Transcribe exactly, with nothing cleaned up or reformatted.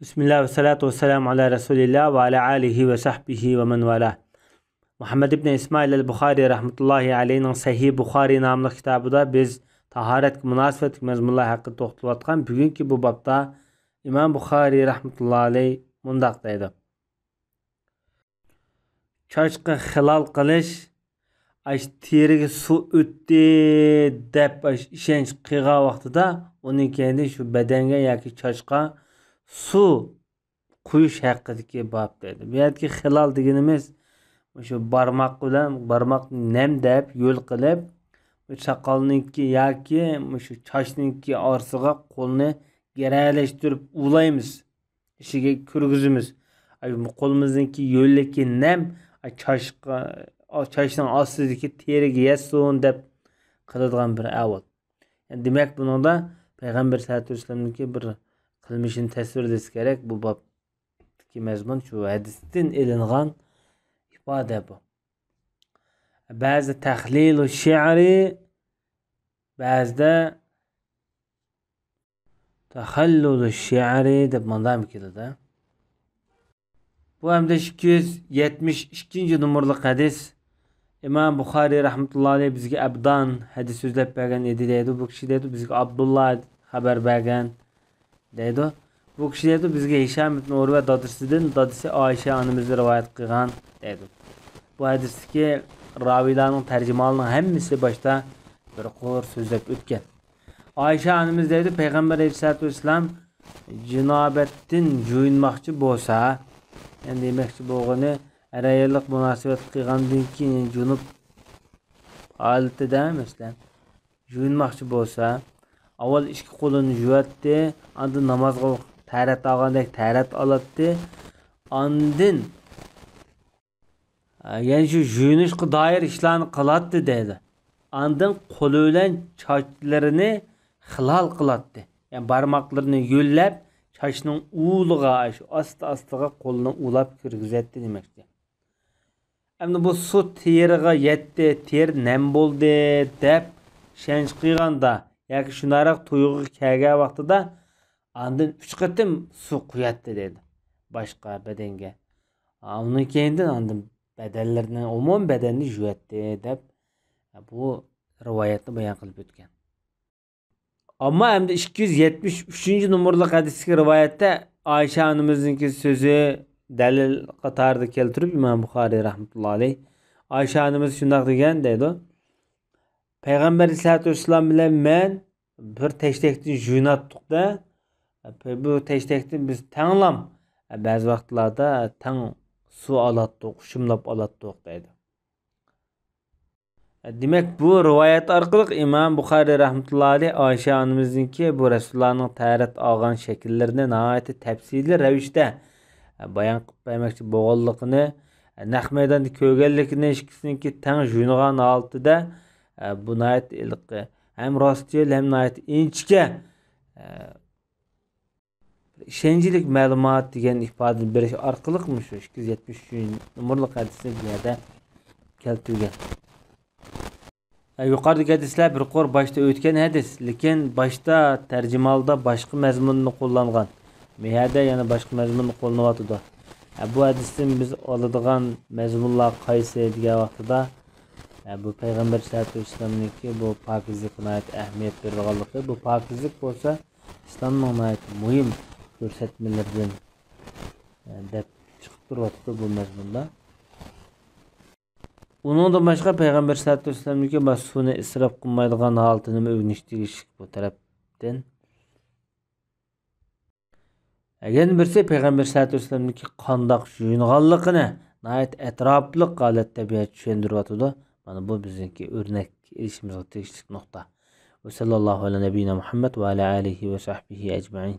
بىسمىللا ۋەسسالاتۇ ۋەسسالامۇ ئالا رەسۇلىللا ۋە ئالا ئالىھى ۋە سەھبىھى ۋە مەن ۋالا. مۇھەممەد ئىبن ئىسمائىل ئەل بۇخارى رەھمەتۇللاھى ئەلەيھىنىڭ سەھىھ بۇخارى ناملىق كىتابىدا بىز تاھارەتكە مۇناسىۋەتلىك مەزمۇنلار ھەققىدە توختىلىۋاتقان. بۈگۈنكى بۇ بابتا ئىمام بۇخارى رەھمەتۇللاھى ئەلەيھ مۇنداق دەيدۇ: چاچقا خىلال قىلىش، ئاشۇ تېرىگە سۇ ئۆتتى دەپ ئاشۇ ئىشەنچ قىلغان ۋاقتىدا، ئۇنىڭ كەينىدىن شۇ بەدەنگە ياكى چاچقا سۇ قۇيۇش ھەققىدىكى باب دەيدۇ. بۇ يەردىكى خىلال دېگىنىمىز مۇشۇ بارماق بىلەن، بارماقنى نەم دەپ يۆل قىلىپ، بۇ ساقالنىڭكى ياكى مۇشۇ چاچنىڭكى ئارىسىغا قولنى گىرەلەشتۈرۈپ ئۇۋىلايمىز. ئىچىگە كىرگۈزىمىز. ئاي، قولىمىزنىڭكى يۆلىكى نەم، ئاي، چاچقا، ئا-، چاچنىڭ ئاستىدىكى تېرىگە يەتسۇن دەپ قىلىدىغان بىر ئەھۋال. يەنى دېمەك، بۇنىڭدا پەيغەمبەر سەللەللاھۇ ئەلەيھى ۋەسەللەمنىڭكى بىر قىلمىشىنى تەسۋىرلىسە كېرەك. بۇ بابتىكى مەزمۇن شۇ ھەدىستىن ئېلىنغان ئىپادە بۇ. بەزىدە تەخلىلۇ شىئرى، بەزىدە تەخەللۇلۇ شىئرى دەپ ماندامۇ كېلىدۇ. بۇ ھەمدە ئىككى يۈز يەتمىش ئىككىنچى نومۇرلۇق ھەدىس. ئىمام بۇخارىي رەھمەتۇللاھى ئەلەيھ بىزگە ئەبدان ھەدىس سۆزلەپ بەرگەن ئىدى دەيدۇ. بۇ كىشى دەيدۇ، بىزگە ئابدۇللا خەۋەر بەرگەن دەيدۇ. بۇ كىشى دەيدۇ، بىزگە ھىشام ئىبن ئۇرۋە دادىسىدىن، دادىسى ئائىشە ئانىمىز رىۋايەت قىلغان دەيدۇ. بۇ ھەدىستىكى راۋىيلارنىڭ تەرجىمىھالىنىڭ ھەممىسى باشتا بىر قۇر سۆزلەپ ئۆتكەن. ئائىشە ئانىمىز دەيدۇ، پەيغەمبەر ئەلەيھىسسالاتۇ ۋەسسالام جىنابەتتىن جۇيۇنماقچى بولسا، يەنى دېمەكچى بولغىنى، ئەر-ئاياللىق مۇناسىۋەت قىلغاندىن كېيىن جۇنۇپ ھالىتىدە، مەسىلەن، جۇيۇنماقچى بولسا، ئاۋۋال ئىككى قولىنى جۇياتتى، ئاندىن نامازغا تەھارەت ئالغاندەك تەھارەت ئالاتتى، ئاندىن يەنە شۇ يۇيۇنۇشقا دائىر ئىشلارنى قىلاتتى دەيدۇ. ئاندىن قولى بىلەن چاچلىرىنى خىلال قىلاتتى. يەنى بارماقلىرىنى يۆلەپ، چاچنىڭ ئۇلىغا، شۇ ئاستا-ئاستىغا قولىنى ئۇلاپ كىرگۈزەتتى دېمەكچى. ئەمدى بۇ سۇ تېرىغا يەتتى، تېرە نەم بولدى دەپ ئىشەنچ قىلغاندا ياكى شۇنداقراق تۇيغۇغا كەلگەن ۋاقتىدا ئاندىن ئۈچ قېتىم سۇ قۇياتتى دەيدۇ باشقا بەدەنگە. ئۇنىڭ كەينىدىن ئاندىن بەدەنلىرىنى، ئومۇمەن بەدەننى يۇياتتى دەپ بۇ رىۋايەتنى بايان قىلىپ ئۆتكەن. ئەمما ئەمدى ئىككى يۈز يەتمىش ئۈچىنچى نومۇرلۇق ھەدىستىكى رىۋايەتتە ئائىشە ئانىمىزنىڭكى سۆزى دەلىل قاتارىدا كەلتۈرۈپ ئىمام بۇخارىي رەھمەتۇللا ئەلەيھ، ئائىشە ئانىمىز شۇنداق دېگەن دەيدۇ، پەيغەمبەر ئەلەيھىسسالاتۇ ۋەسسالام بىلەن مەن بىر تەشتەكتىن جۇيۇناتتۇق-دە، بۇ تەشتەكتىن بىز تەڭلام، بەزى ۋاقىتلاردا تەڭ سۇ ئالاتتۇق، شۇملاپ ئالاتتۇق دەيدۇ. دېمەك، بۇ رىۋايەت ئارقىلىق ئىمام بۇخارىي رەھمەتۇللا ئەلەيھ ئائىشە ئانىمىزنىڭكى بۇ رەسۇلۇللانىڭ تەھارەت ئالغان شەكىللىرىنى ناھايىتى تەپسىلىي رەۋىشتە بايان قىلىپ بەرمەكچى بولغانلىقىنى، نەق مەيداندا كۆرگەنلىكىنى، ئىككىسىنىڭكى تەڭ يۇيۇنغان ھالىتىدە، بۇ ناھايىتى ھېلىقى ھەم راستچىل، ھەم ناھايىتى ئىنچىكە، بىر ئىشەنچلىك مەلۇمات دېگەن ئىپادىنى بېرىش ئارقىلىق مۇشۇ ئىككى يۈز يەتمىش ئۈچىنچى نومۇرلۇق ھەدىسنى بۇ يەردە كەلتۈرگەن. ھە، يۇقىرىدىكى ھەدىسلەر بىر قۇر باشتا ئۆتكەن ھەدىس، لېكىن باشتا تەرجىمىھالىدا باشقا مەزمۇننى قوللانغان. بۇ يەردە يەنە باشقا مەزمۇننى قوللىنىۋاتىدۇ. ھە، بۇ ھەدىستىن بىز ئالىدىغان مەزمۇنلار قايسى دېگەن ۋاقتىدا، ھە، بۇ پەيغەمبەر سەللەللاھۇ ئەلەيھى ۋەسەللەمنىڭكى بۇ پاكىزلىققا ناھايىتى ئەھمىيەت بېرىدىغانلىقى، بۇ پاكىزلىق بولسا ئىسلامنىڭ ناھايىتى مۇھىم كۆرسەتمىلىرىدىن، ئە، دەپ چىقىپ تۇرۇۋاتىدۇ بۇ مەزمۇندا. ئۇنىڭدىن باشقا پەيغەمبەر سەللەللاھۇ ئەلەيھى ۋەسەللەمنىڭكى مانا سۇنى ئىسراپ قىلمايدىغان ھالىتىنىمۇ ئۆگىنىش تېگىشلىك بۇ تەرەپتىن. يەنە بىرسى پەيغەمبەر سەللەللاھۇ ئەلەيھى ۋەسەللەمنىڭكى قانداق يۇيۇنغانلىقىنى ناھايىتى ئەتراپلىق ھالەتتە بۇ يەردە چۈشەندۈرۈۋاتىدۇ. مانا بۇ بىزنىڭكى ئۆرنەك ئېلىشىمىزغا تېگىشلىك نۇقتا. ۋە سەللەللاھۇ ئەلا نەبىييىنا مۇھەممەد ۋە ئەلا ئالىھى ۋە سەھبىھى ئەجمەئىن.